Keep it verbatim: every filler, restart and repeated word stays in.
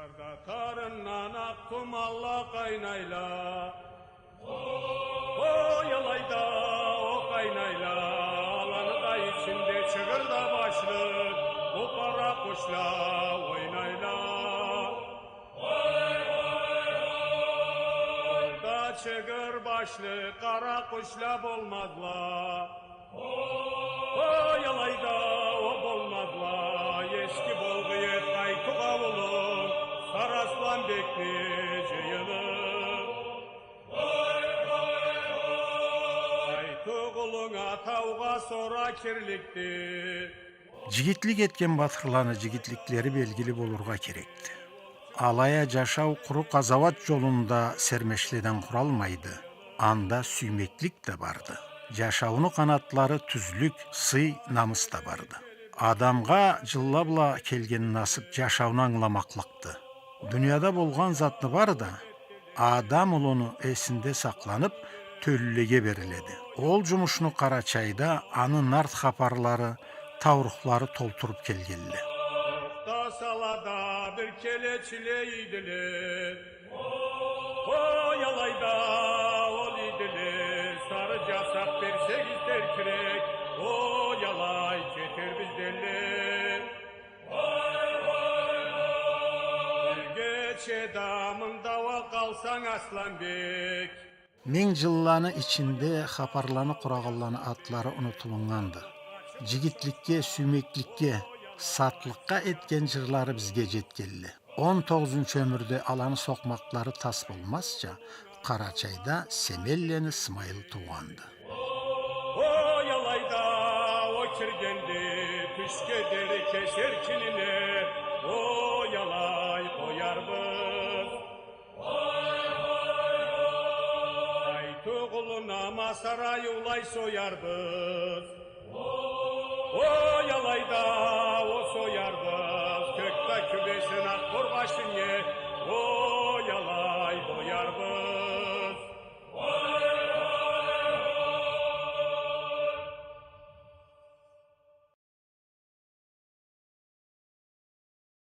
Тарындан акъ туманла къайнайла. Ой, алайда, о къайнайла. Аланы да ичинде чыгъыр да башлы, бу къара къушла ойнайла. Ой, ой, ой. Да чыгъыр башлы къара къушла болмазла. Ой, алайда, о болмазла, эски болгъу эди Къайтукъ аулун, Сары Асланбекни жыйыны. Ой, ой, ой. Къайтукъ улунг атаугъа сора кирликди. Жигитлик этген батырланы жигитликлери белгили болургъа керекди. Алай а жашау къуру къазауат жолунда сермешледен къуралмайды. Анда сюймеклик да барды. Жашауну къанатлары тюзлюк, сый, намыс да барды. Адамгъа жылла бла келген насып жашауну ангыламакълыкъды. Дунияда болгъан затны бары да адам улуну эсинде сакъланып, тёлюлеге бериледи. Ол жумушну Къарачайда аны нарт хапарлары, таурухлары толтуруп келгенле. Орта салада бир келечиле ийдиле. Ой, алайда, ол ийдиле, сары жасап берсегиз теркирек, ой, алай, кетербиз деле. Ой, ой, ой. Бир кече да мында уа къалсанг, Асланбек. Минг жылланы ичинде хапарланы къурагъанланы атлары унутулуннганды. Жигитликге, сюймекликге, сатлыкъгъа этген жырлары бизге жетгенле. Он тогъузунчу ёмюрде аланы сокъмакълары тас болмазча, Къарачайда Семенлени Смайыл туугъанды. Ой, алайда, о киргенди тюшге дери кесер кинине, ой, алай, къоярбыз. Ой, ой, ой. Къайтукъ улуна масар аюулай соярбыз. Ой, алайда, о соярбыз. Кёкде кюбесин акъ къоргъачыннге. Ой,